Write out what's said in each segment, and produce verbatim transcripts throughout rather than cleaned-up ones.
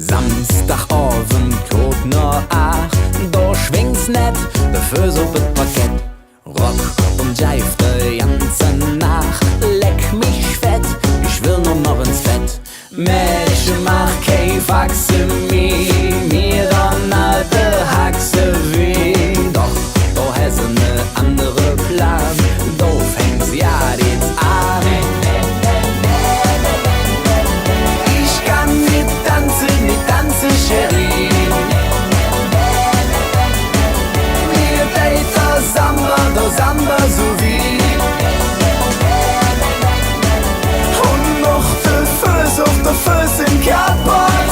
Samsdag Ovend, Kurt noh aach, do schwings nett de Föß op et Parkett. Rock un Jive de ganze Naach, leck mich fett, ich well nor noch ens Fett. Mädche, maach kei Faxe mih, mir dun all de Haxe wih. Doch do häs ene andere Plan, do fängts jo jetz aan. Ich kann nit danze, nit danze, Cherie. Mir deit der Samba, der Samba su wih. Un och de Föß, och de Föß sin kapodd.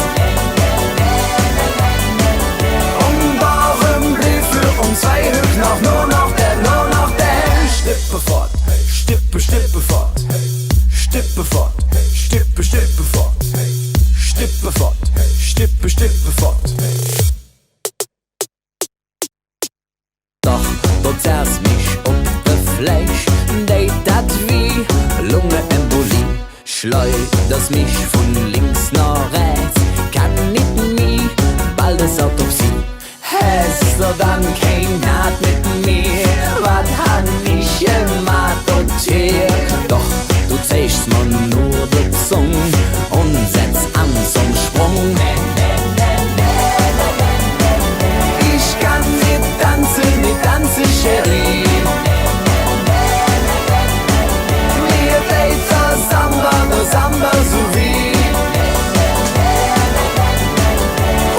Un dodröm bliev för uns zwei hügg noch, nor noch dä, nor noch dä. Stippe fott, stippe, stippe fott. Stippe fott, stippe, stippe fott. Stippe fott, stippe, stippe fott. Doch do zerrs mich op de Fleisch, deit dat wih, Lungenembolie. Schleuders mich vun links noh rähts, kann nit mih, bal es Autopsie. Häs do dann kei Gnad met mir, wat han ich gemaht, do Tier? Doch do zeigs mer nor de Zung un setz aan zom Sprung. Ich kann nit danze, nit danze, Cherie. Mir deit der Samba, der Samba su wih.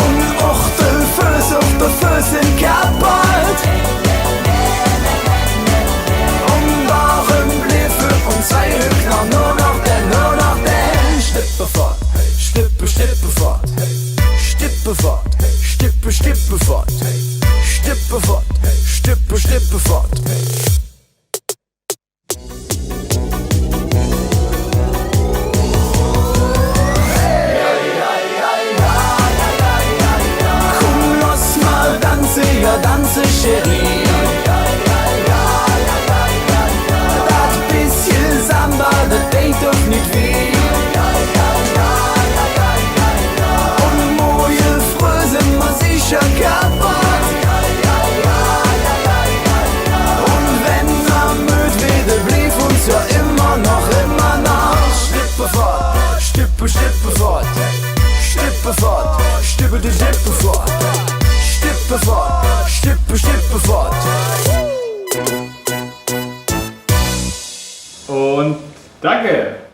Un och de Föß, och de Föß sin kapodd. Un dodröm bliev för uns zwei hügg noch, nor noch dä, nor noch dä. Stippe fott, stippe, stippe fott. Stippe fott, stippe, stippe fott. Stippe fott, stippe, stippe fott. Kumm, loss mer danze, jo, danze, Cherie. Dat bessche Samba, dat deit doch nit wih. Un morge fröh sin mer secher kapodd. Un wann mer möd weede, bliev uns jo immer noch, immer noch. Stippe fott, stippe, stippe fott. Stippe fott, stippe, stippe fott. Stippe fott, stippe, stippe fott. Un danke.